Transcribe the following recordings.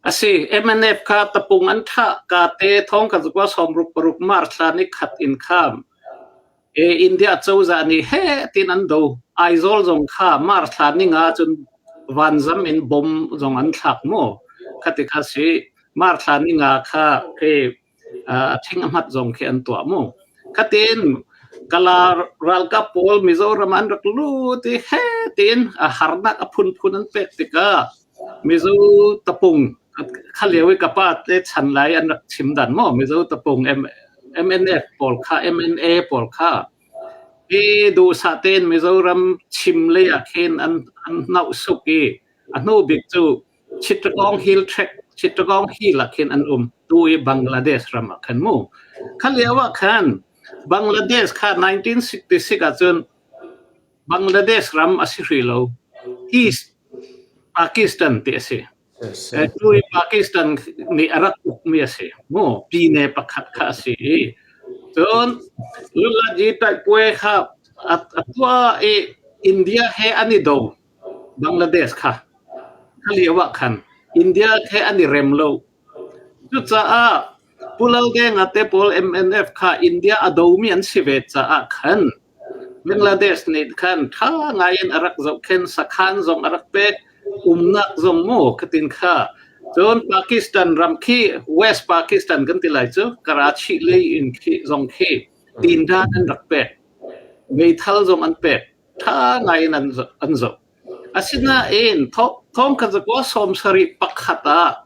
A si, MNF kha tapung an thah ka te thong ka zakua 66 March thla ni khat in kham. E India cozah nih he tin an do. Aizawl zong kha March thla ni nga cun vanzam in bom zong an thlak mu. Khati kha si March thla ni nga kha ke a thing a hmat zong khi an tuah mu. Khatin kala ralkap pawl Mizoram an rak lut i he tin a harnak a phunphun an pek tikah Mizo tapung kha lio i ka pa te chan lai an rak chim dan maw Mizo tapung MNF pawl kha MNA pawl kha hi duhsah tein Mizoram chim lei ah khin an an hnauh suk i a hnu bik cu Chittagong Hill Tract Chittagong Hill ah khin an um tu i Bangladesh ram ah khan mu kha lio ah khan Bangladesh kha 1966 ah cun Bangladesh ram a si hrih lo. East Pakistan ti a si. Tu i Pakistan nih a rak ukmi a si. Mu pine pakhat kha a si i cun Lulaji taihpuai kha a tuah i India he an i do. Bangladesh kha. Kha lio ah khan India he an i rem lo. Cucaah Pu Laldenga te pawl MNF kha India a domi an si ve caah khan Bangladesh nih khan ṭha ngaiin a rak zohkhenh, sakhan zong a rak pek, umnak zong mu khatin kha. Cun Pakistan ram khi West Pakistan kan ti lai cu Karachi lei in khi zong khi tindan an rak pek. Meithal zong an pek. Ṭha ngaiin an zoh. Asinain thong kha zakua 71 ah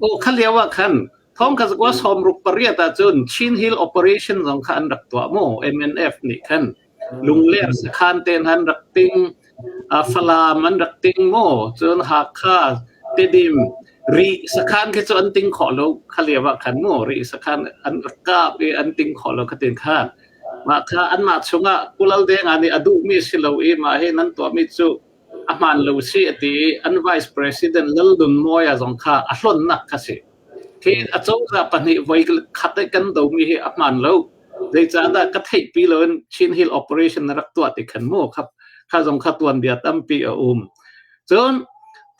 aw kha lio ah khan thong kha zakua 68 ah cun Chin Hill Operation zong kha an rak tuah mu MNF nih khan Lungler sakhan ten han rak ting Falam an rak ting mu cun Hakha Tedim Rih sakhan khi cu an ting khawh lo kha lio ah khan mu Rih sakhan an rak kap i an ting khawh lo kha tin khan Mah kha anmah chungah Pu Laldenga nih a duhmi si lo i mah hi nan tuahmi cu a hmaan lo si a ti i an Vice President Lalnunmawia zong kha a hlonnak kha si. Khi a cozah pahnih voi khat i kan domi hi a hmaan lo. Zeicahdah ka theihpi loin Chin Hill Operation na rak tuah ti khan mu kha kha zong kha tuanbia tampi a um. Cun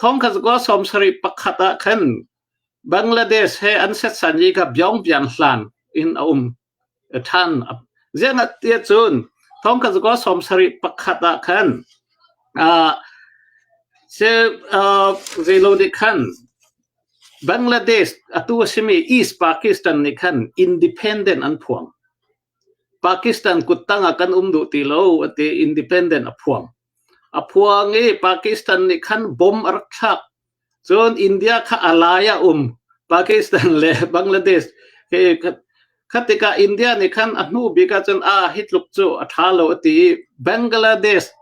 thong kha zakua 71 ah khan Bangladesh he an setsan i kha Byongbyang hlan in a um. ṭhan. Ziangah cun thong kha zakua 71 ah khan zeilo nih khan Bangladesh atu a simi East Pakistan nih khan independent an phuang. Pakistan kuttang ah kan um duh ti lo ati independent a phuang. A phuang i Pakistan nih khan bomb a rak thlak. Cun India kha a lai ah um. Pakistan le Bangladesh he kha tikah India nih khan a hnu bik ahcun a hi tluk cu a ṭha lo a ti i Bangladesh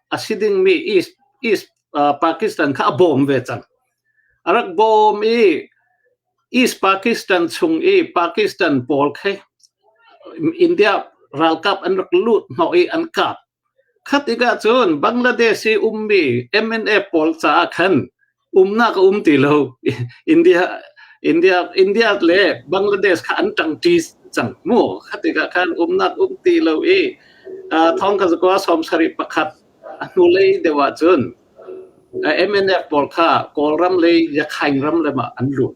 a si dingmi East East Pakistan kha a bawm ve cang. A rak bawm i East Pakistan chung i Pakistan pawl khi India ralkap an rak lut hnawh i an kap. Kha tikah cun Bangladesh i ummi MNF pawl caah khan umnak a um ti lo. India India India le Bangladesh kha an ṭangṭi cang mu. Kha tikah khan umnak um ti lo i thong kha zakua 71 a hnulei deuh ah cun MNF pawl kha Kawlram lei Yakhaing ram lam ah an lut.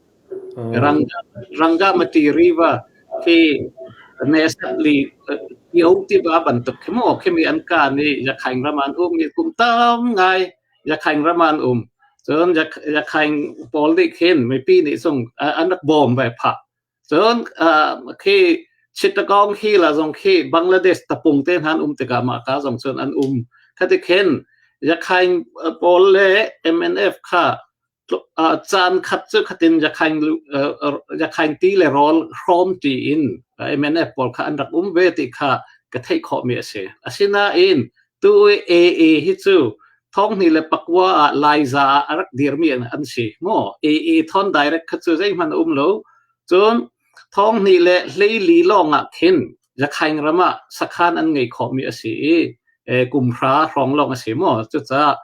Ranga Rangamati River khi Nesatli Tio tiva bantuk khi maw khimi an kaan i Yakhaing ram an um i kum tam ngai Yakhaing ram an um. Cun Yakhaing pawl nih khin mipi nih cun an rak bawm ve phah. Cun khi Chittagong Hill ah zong khi Bangladesh tapung te hna an um tikah mah ka zong cun an um. Khati khin Yakhaing pawl le MNF kha Caan khat cu khatin Yakhaing ti le rawl hrawm ṭi in MNF pawl kha an rak um ve ti kha ka theih khawhmi a si. Asinain tu i AA hi cu 2009 ah Laiza ah a rak dirmi an si maw? AA thawn direct kha cu zeihmanh a um lo. Cun 2014 lawng ah khin Yakhaing ram ah sakhan an ngei khawhmi a si i kum hra hrawng lawng a si maw? Cucaah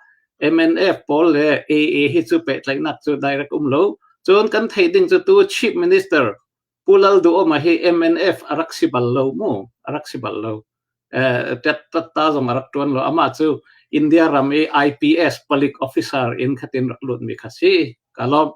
MNF pawl le AA hi cu pehtlaihnak cu direct um lo. Cun kan theih ding cu tu Chief Minister Pu Lal Duhoma hi MNF a rak si bal lo mu, a rak si bal lo. Tet ta zong a rak tuan lo. Amah cu India ram i IPS palik officer in khatin rak lut mi kha si. Ka lawm.